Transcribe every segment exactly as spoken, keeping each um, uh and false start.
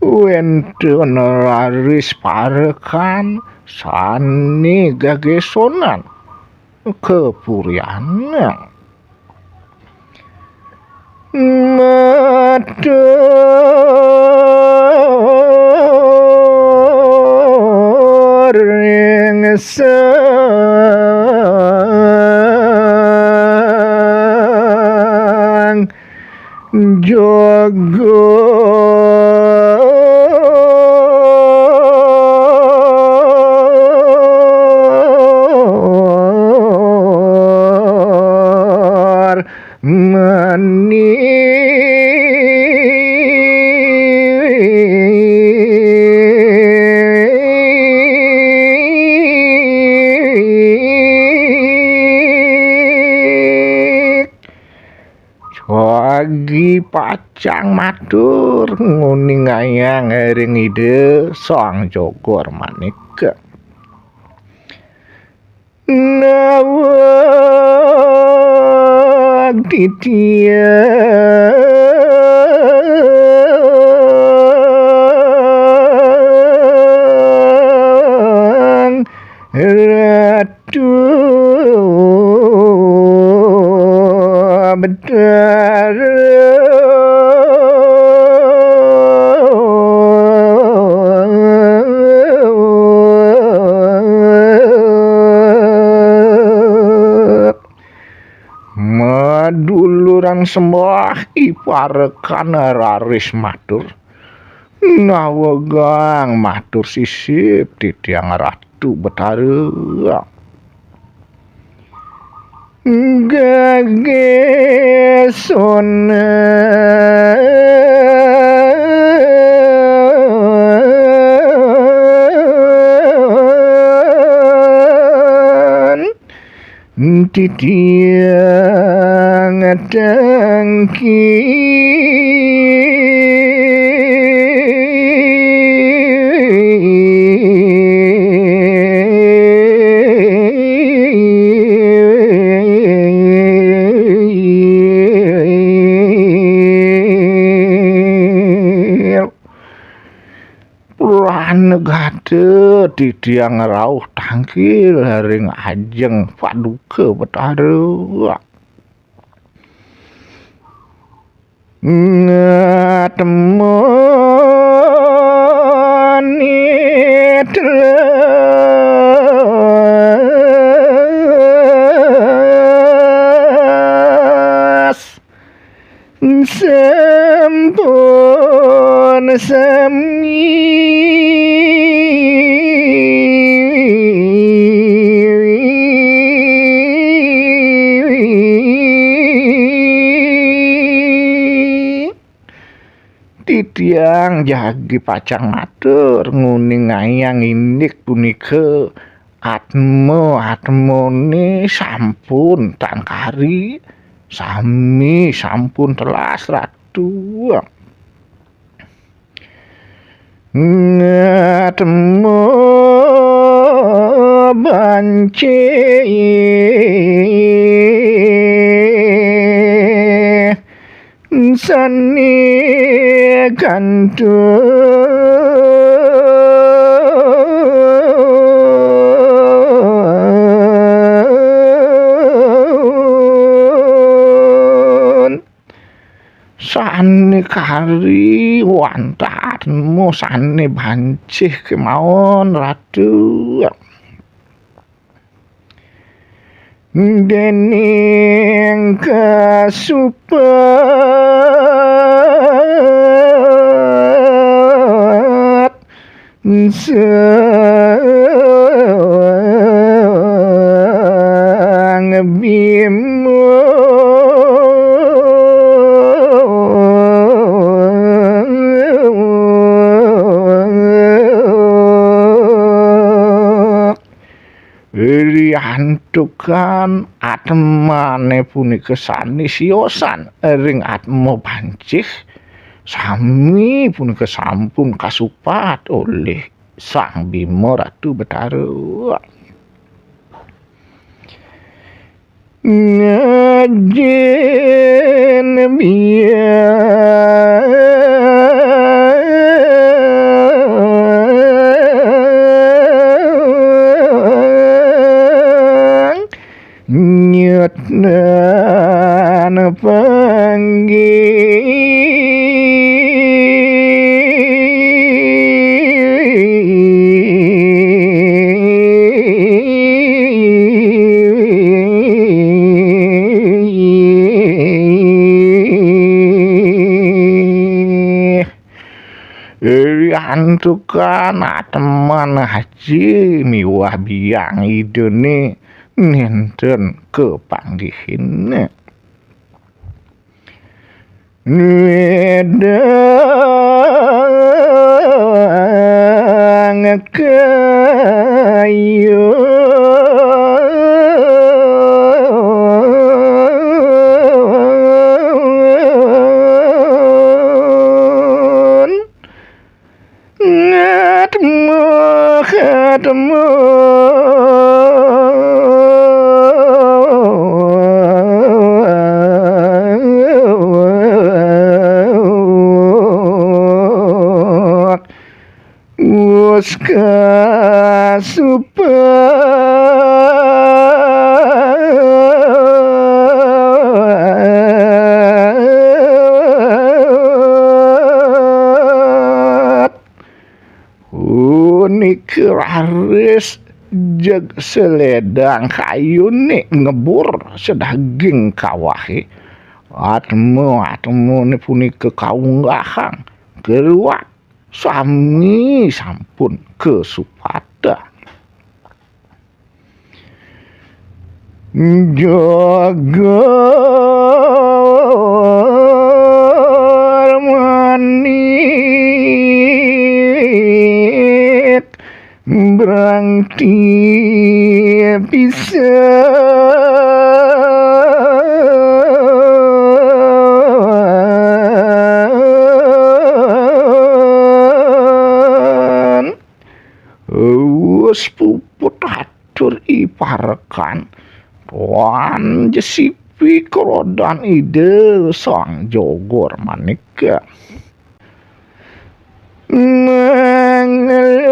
Wénten raris parekan sané gegésonan kapurianan. Matur ring Sang Jogor Mani. Jagi pacang matur nguningayang ring Ida Sang Jogor Manik. Nawag titiang Ratu Betara. Maduluran sembah iparekan raris matur. Nawegang matur sisip titiang Ratu Betara. Gegésonan titiang tangkil. Pranagata titiang rauh tangkil ring ajeng Paduka Betara. Ngatmoni telas. Sampun sami. Titiang jagi pacang matur nguningayang indik punika atma-atmane sampun tan kari, sami sampun telas, Ratu. Ngatma banci sane kantun. Sane kari wantah atma sane bancih kemawon, Ratu. Dening kasupat Sang Bima. Riantukan atmane punika sane siosan ring atma pancih, sami punika sampun kasupat olih Sang Bima Ratu Betara. Ngajin biang nyutnan panggih. Riantukan ateman haji miwah biang idane nenten kapanggihine. Wedang kayun. Ngatmu ketemu. Wus kasupat. Punika raris jeg seledang kayune ngebur sedaging kawahe. Atma-atmane punika kaunggahang keruat sami sampun kasupata. Jagar manik brangti pisan. Wus puput atur i parekan. Tuan jesipi kerodan Ida Sang Jogor Manik. Mangelur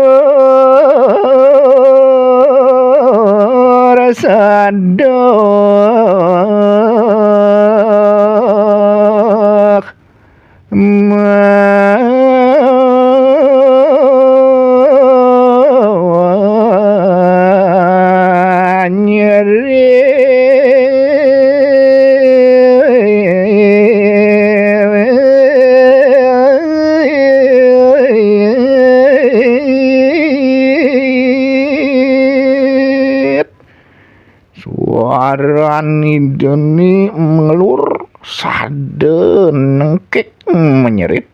sadok manyerit. Suaran Idane ngelur sada nengkek menyerit.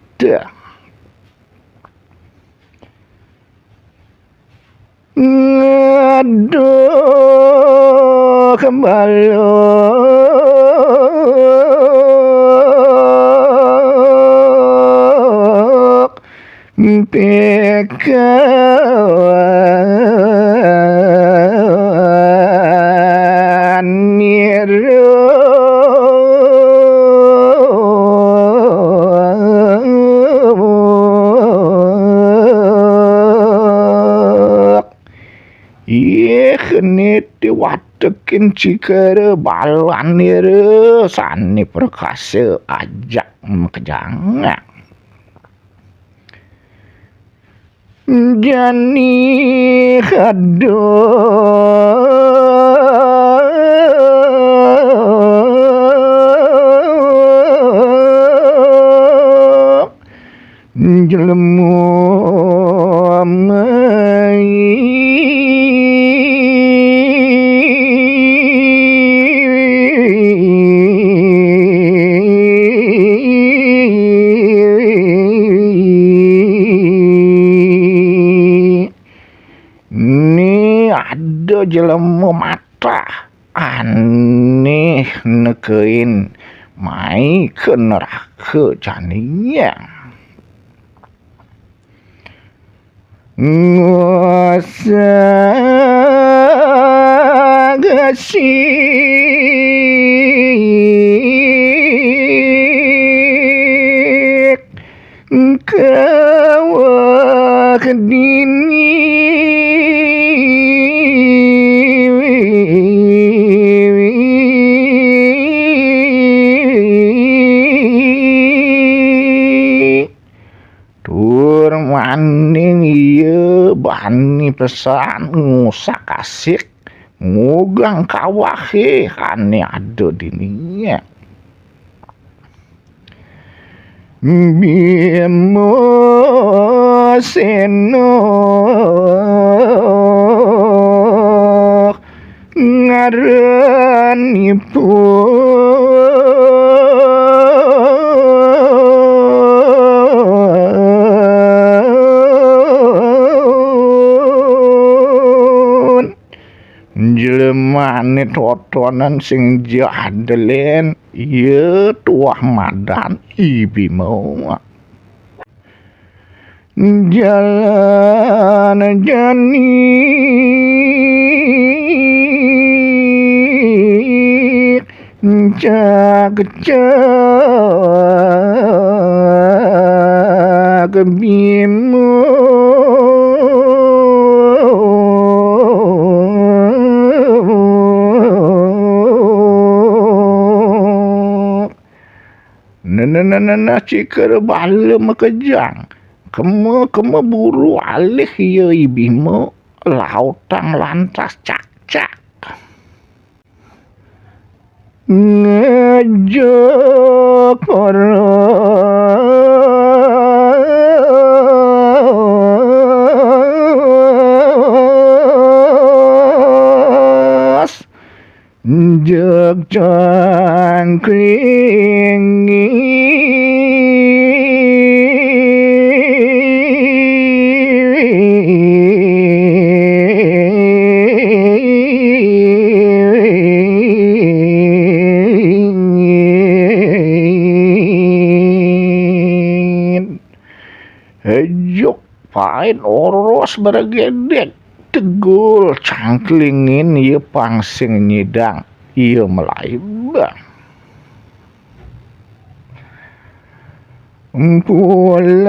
Aduh, kebalok. Pekawan niruk. Ih, niti watekin cikara balanira sane perkasa ajak makejang. Jani kaduk jelema mai. Ni ada jelema matah, anéh nekein mai ka neraka jani. Ngosah gasik kawah dini. Tur maning iya bani pesan ngosah gasik ngugang kawahé ané ada dini. Bima Séna ngaranipun. Jelemané totonan sing jadelen, iya tuah madan I Bima. Jalan jani cak-cak Bima. Nah, nah, nah, nah, nah, cikal bala makejang. Kema, kema buru alih iya I Bima, lautang lantas cak-cak. Ngejek paras. Jek cangkling. Ejuk pain oros bergedek, tegul cangklingin iya pang sing nyidang iya malaibang. Pulang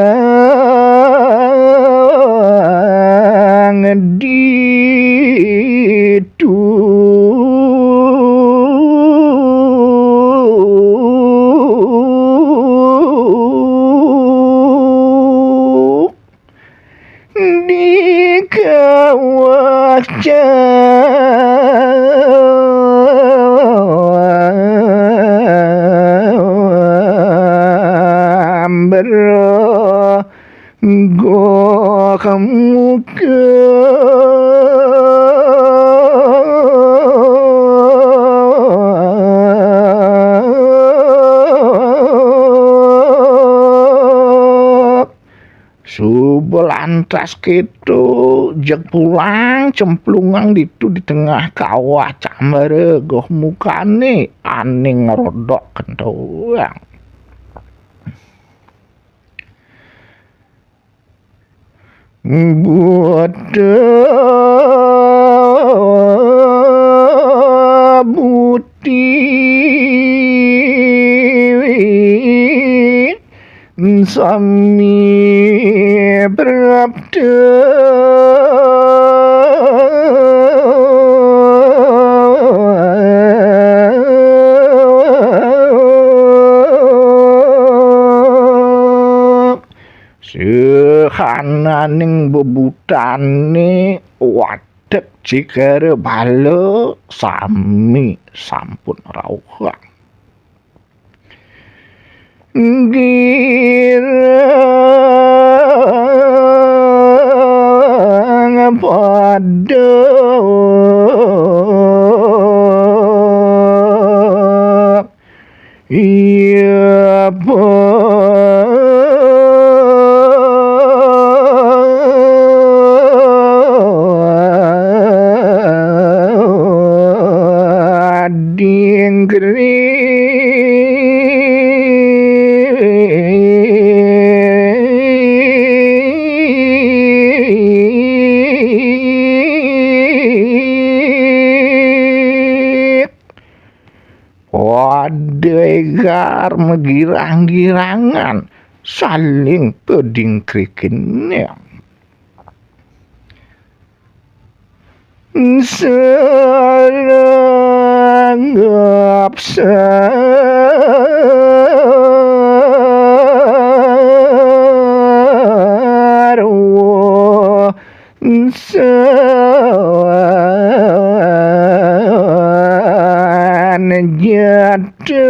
ditu. Di kawah cambera goh muka. Suba lantas kéto, jeg pulang cemplungang ditu di tengah kawah cambera goh mukané ané ngrodok kentoang. Buta buti sami prapta. Sahananing bebutané wadeg cikara bala sami sampun rauhang. Girang pada iya pa. ar megirang-girangan saling pedingkrikinnya. Serengap sarwa sanjata.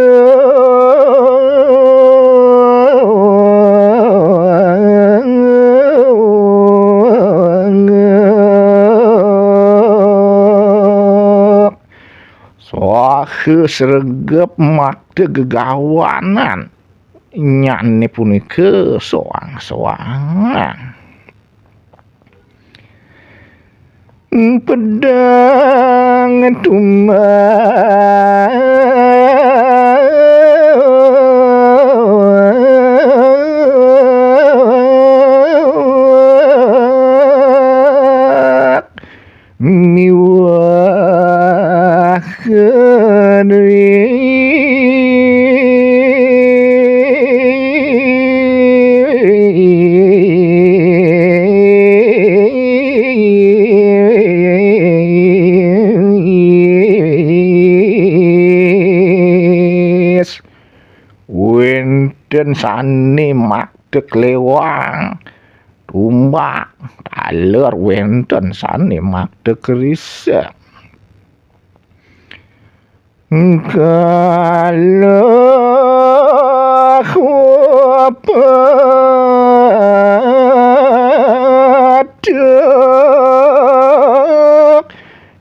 Saha sregep makta gegawanan nyane punika soang-soang. Pedang tumbak miwah kedris. Wenten sane makta klewang tumbak, taler wenten sane makta keris. Kalah wapak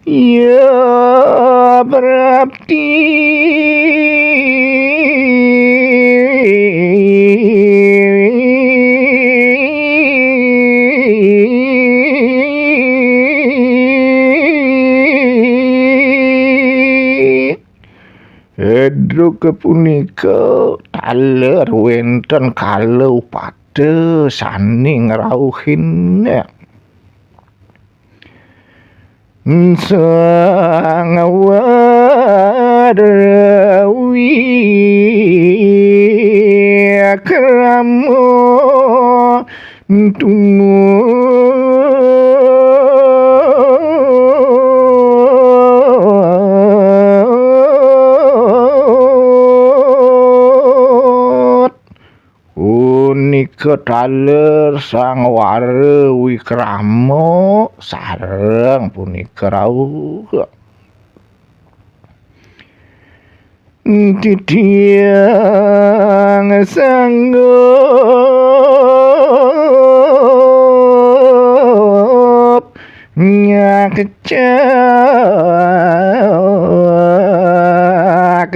ya berarti. Edruk punika taler wenten kala upata sane ngrauhin. Sang Warawi Krama tumut. Punika taler Sang Wara Wikrama sareng punika rauh. Titiang sanggup nyakecak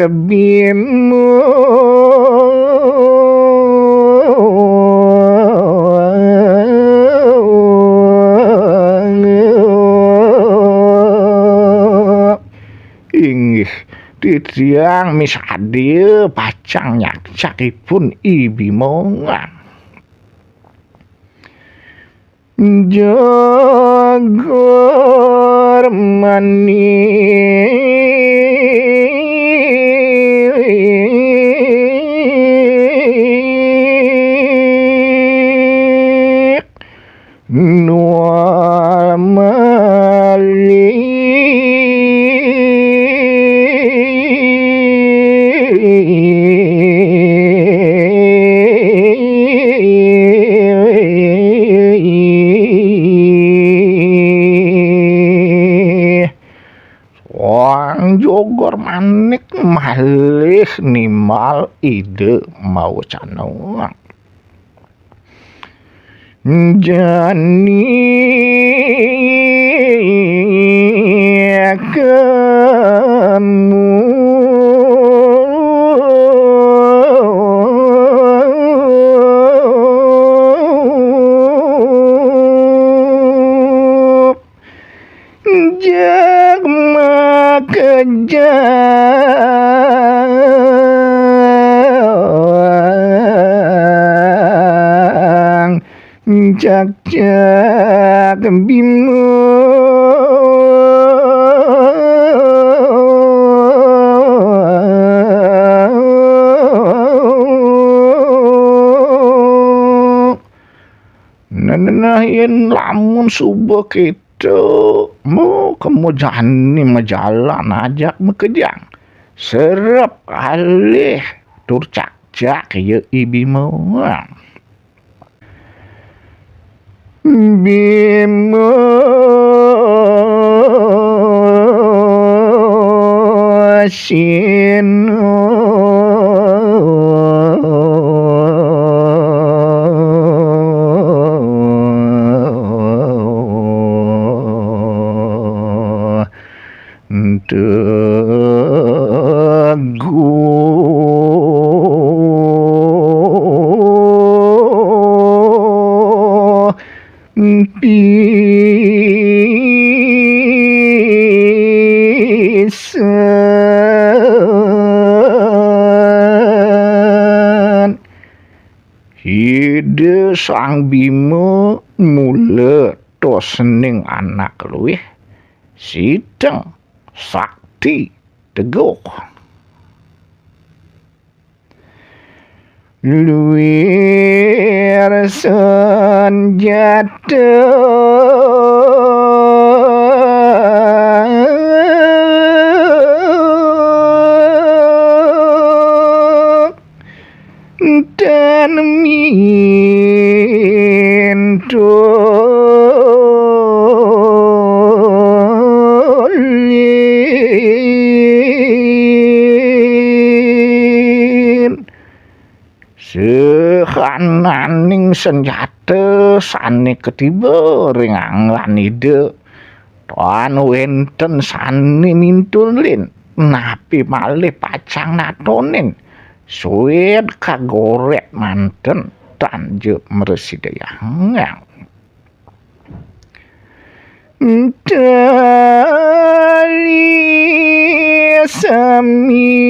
Bima. Inggih, titiang misadia pacang nyakcakipun I Bima. Jagur manik nual malih. Sang Jagur Manik malih nimbal Ida mawacana. Jani kamu jag makejang cak-cak Bima. Nah, nah, nah, yén lamun suba kéto, mu kemu jani majalan ajak makejang. Serep alih tur cakcak ya I Bima. Bima sin teguh pisan. Ida Sang Bima mula tos ning anak luih, sideng, sakti, teguh. Luir senjata dan mintulin. Sahananing senjata sané katiba ring anggan Ida, tan wénten sané mintulin, napi malih pacang natonin, suud kagorét manten, tan ja mrasidayang. Tali sami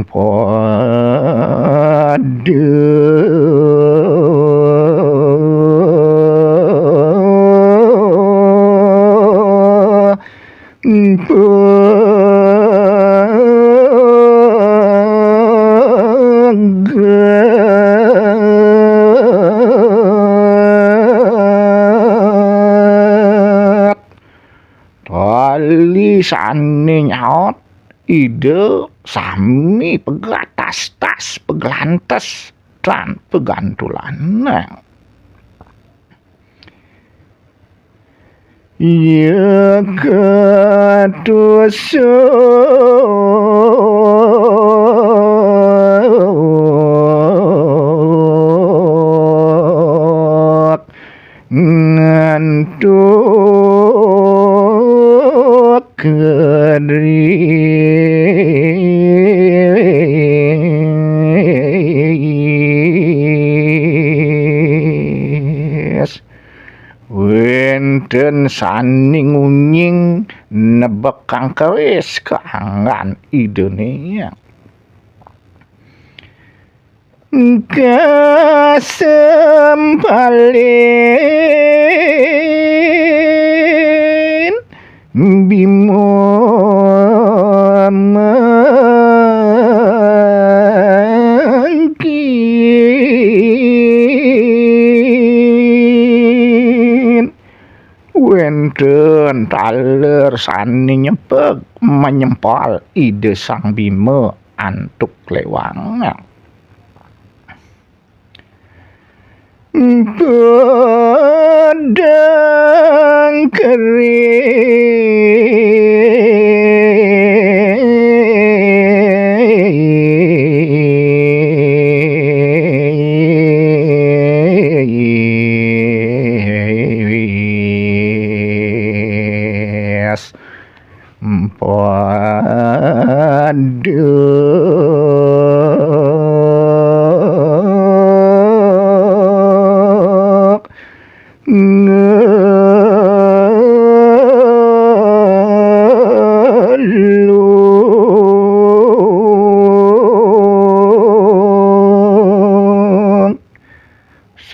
pada pegat. Tali sané nyaut Ida sami pegatas-tas, peglantes, tan pegantulan. Ia katusuk ngantuk keris. Wénten sané ngunying nebekang keris ka anggan Idané. Kasempalin Bima mangkin. Wénten taler sané nyepeg manyempal Ida Sang Bima antuk léwang. Pedang keris. Paduk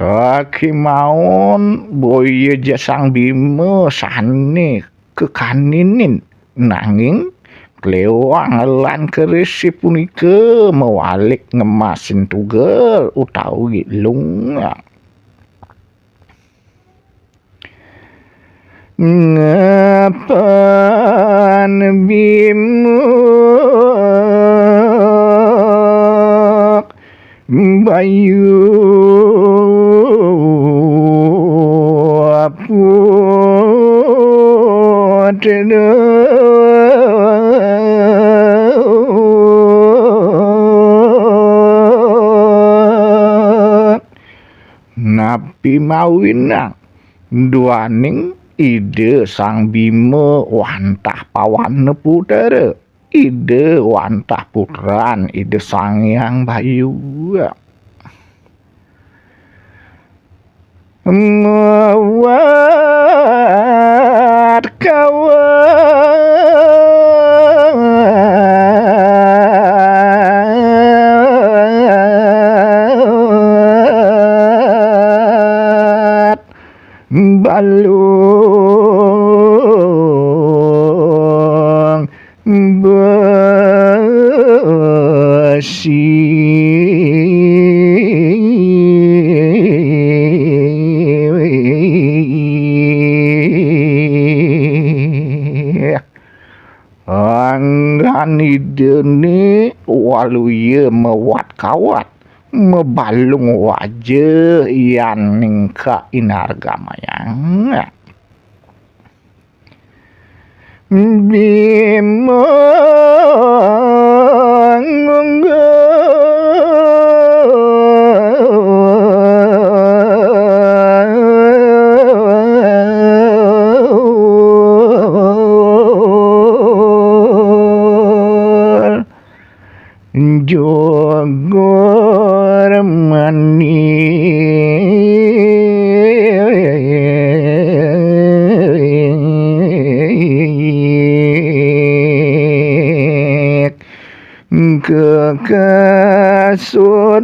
Kémaon boya ja Sang Bima sané kakaninin, nanging kléwang lan kerisé punika mawalik ngemasin tugel utawi lungang. Ngapan Bima Bayu Putra. Napi mawinang duaning Ida Sang Bima wantah Pawana Putra, Ida wantah Putran Ida Sang Hyang Bayu. Mawat kawat balung besi. Anggan Idané waluya mawat kawat, mabalung waja yaning kainargamayang. Bima ngunggul jogor manik. Kekasuran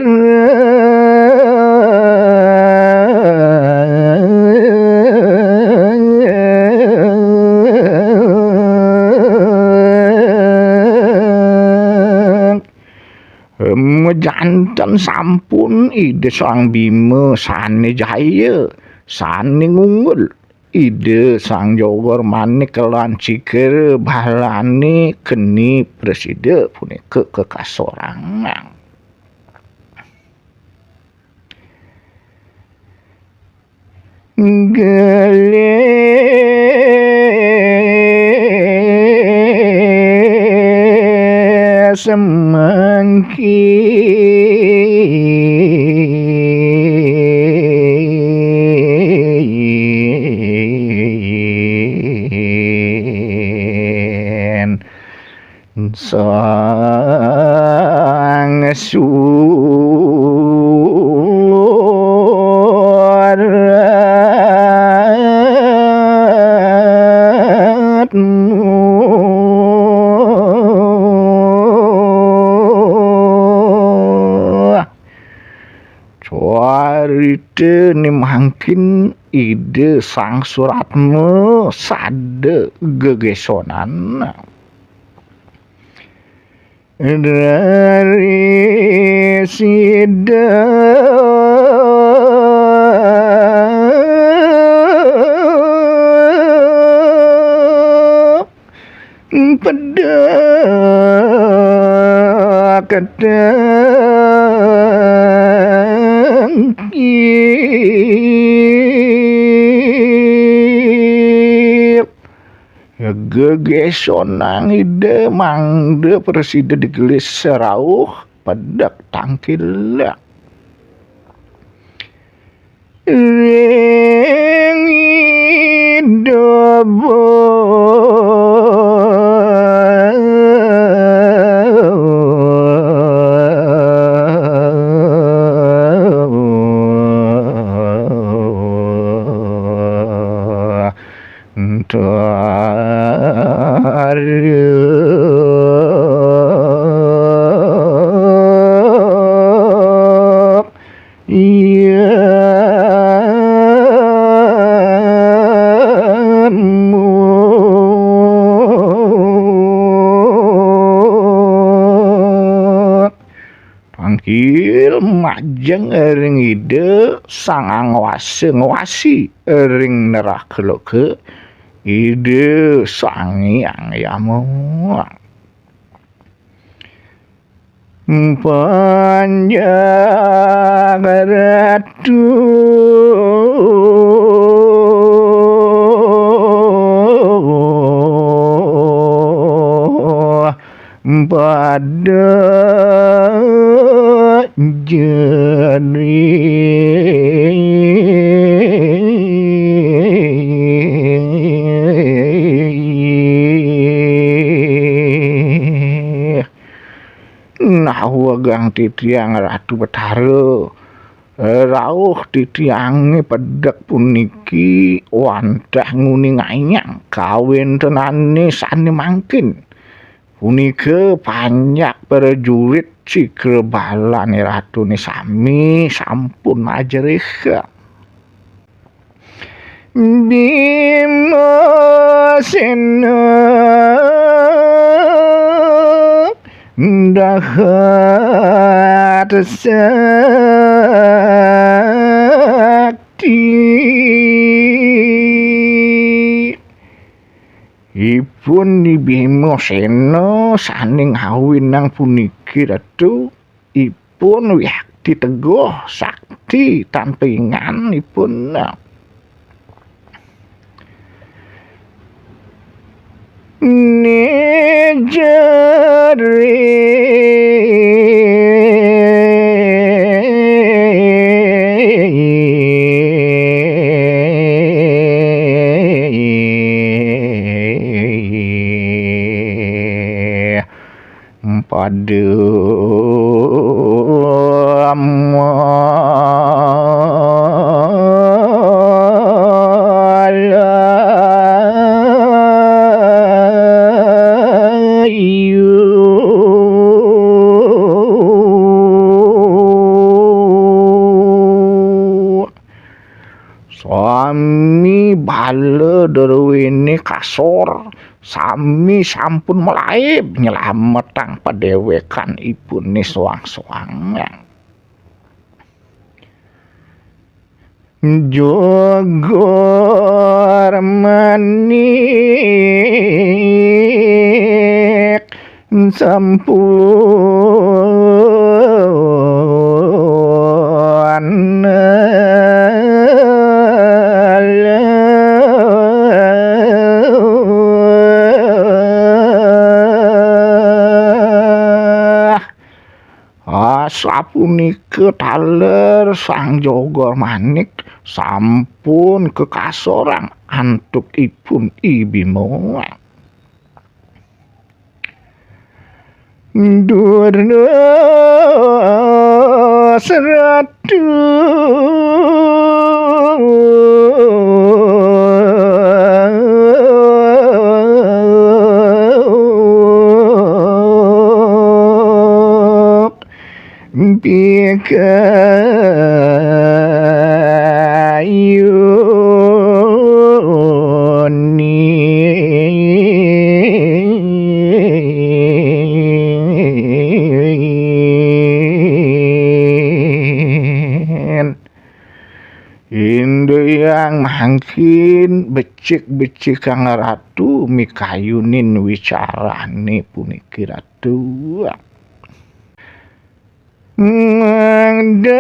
Majanten sampun Ida Sang Bima sané jaya, sané ngunggul. Ida Sang Jogor Manik lan Cikira balané keni prasida punika kakasorangang. Gelis mangkin Sang Surat. Caritané mangkin Ida Sang Suratma sada gegésonan. Dari sida pedang ketengkip. Gegésonang Ida mangda prasida digelis rauh pedek tangkil. Ring idup. Ntar. Iya. Panggil majeng ring Ida Sang Angwasa ngwasi ring neraka loka, Ida Sang Hyang Yama. Panjak Ratu pada jerih. Nah, wegang titiang Ratu Betara, rauh titiange pedek puniki wantah nguningayang kawentenane sane mangkin. Punika panjak prajurit sigra balane ratune sami sampun ajerih. Bima Sena dahat sakti. Ipun Ni Bima Sena sane ngawinang puniki, Ratu, ipun wiakti teguh sakti tampingan ipun. Ni jerih. Pada malayu. Sami bala druwene kasor, sami sampun malaib nyelametang padewekan ipune soang-soang. Jogar manik sampun lelah. Asapunika taler Sang Jogar Manik sampun kekasorang antuk ipun I Bima. Durna Ratu pikayunin. Inggih mangkin becik-becikang Ratu mikayunin wicarane puniki, Ratu. Mangdahipun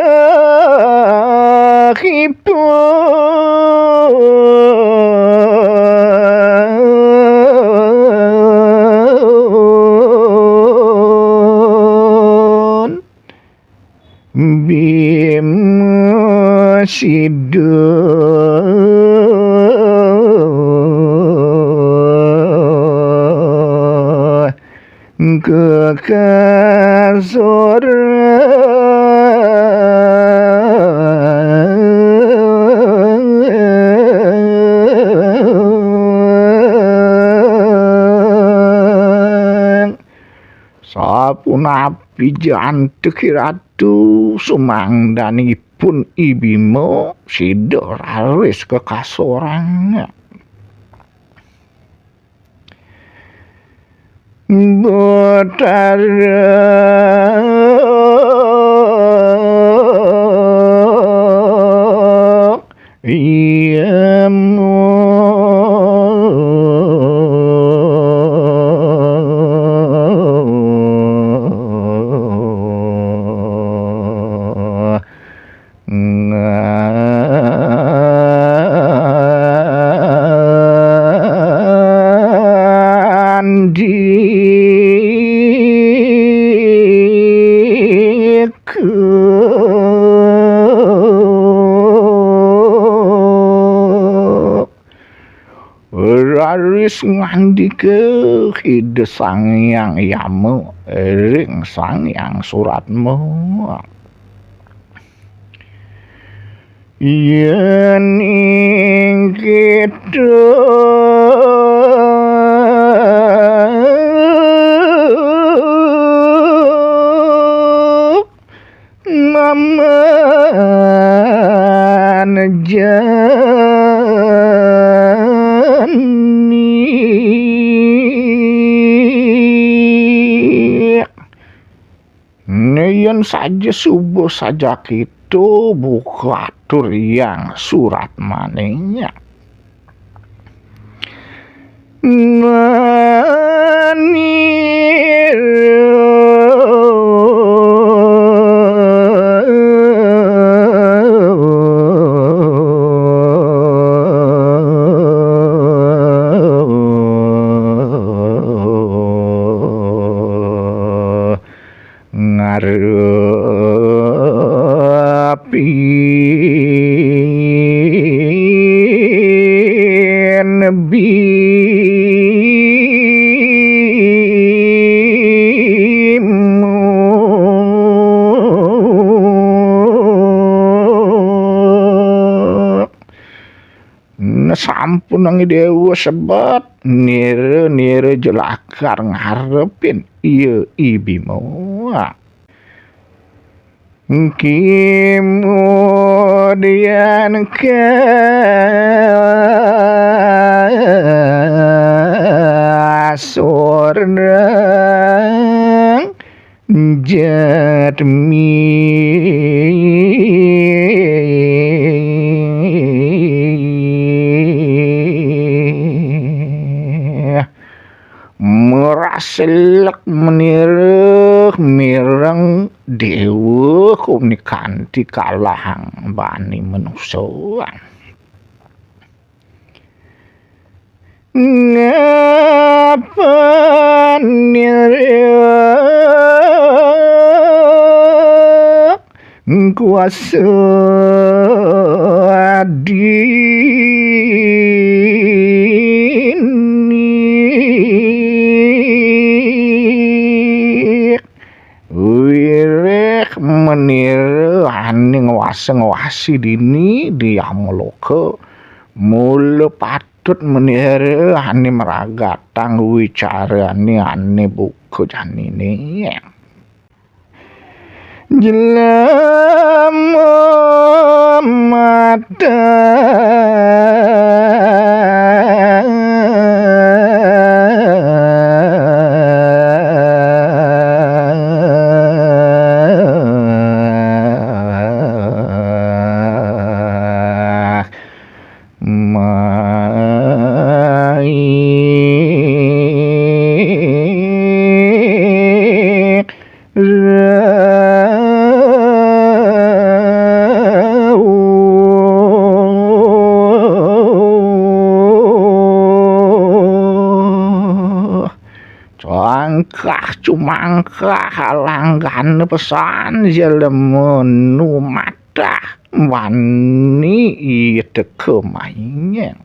Bima sida kekasoran. Sapunapi jantike Ratu sumangdanipun Sampun I Bima sida raris kakasorang. Betara Hyama ngandika. Raris ngandika Ida Sang Hyang Yama ring Sang Hyang Suratma. Yén ing kéto maman jani. Né yén saja suba saja kéto buka atur Hyang Suratmané. Manira ngarepin Bima. Nah, sampunang Déwa sebet, nira-nira ja lakar ngarepin iya I Bima. Kemudian kasorang jatmi. Maraselek manira mireng Déwa, kuni kanti kalahang bani manusa. Ngapa nira kuasa dini? Wiréh manira ané ngwasa-ngwasi dini di yamaloka, mula patut manira ané mragatang wicarané ané buka janiné. Jelema mata mai rauh. Cangkah cumangkah alanggana pesan jelema numatah wani iya teka main.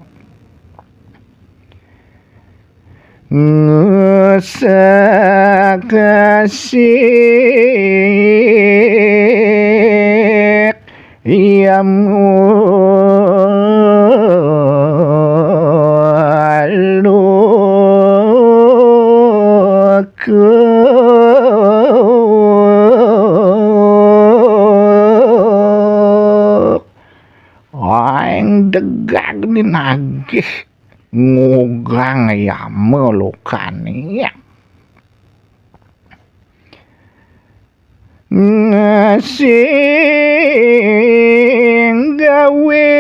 Ngesek-esek iya maluka. Aing degag ni nagih ngugang yama lokane. Ngasing gawe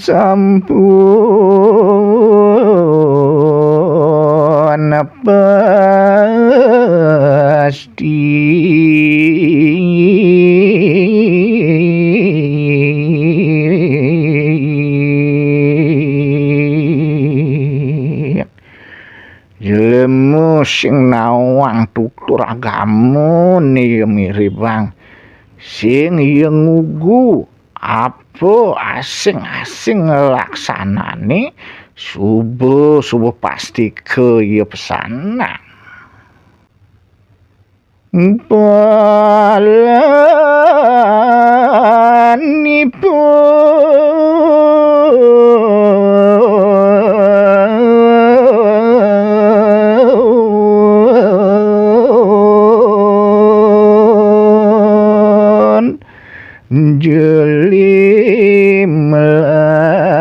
sampun pasti. Jelema sing nawang tutur agama ne ya miribang sing ya ngugu apa asing-asing ngelaksanane subuh-subuh pasti ke ya pesanan. Palanipun jeli melah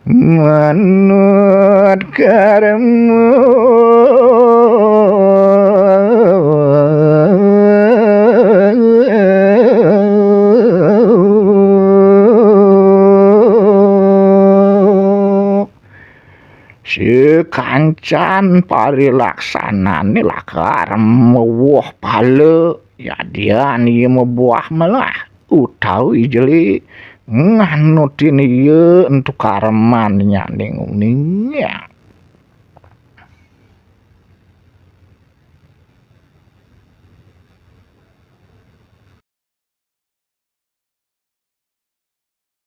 manut karma. Sekancan parilaksanane lakar mewuh pala, yadian iya mebuah melah utawi jeli nganutin iya entu karman nyaning uning.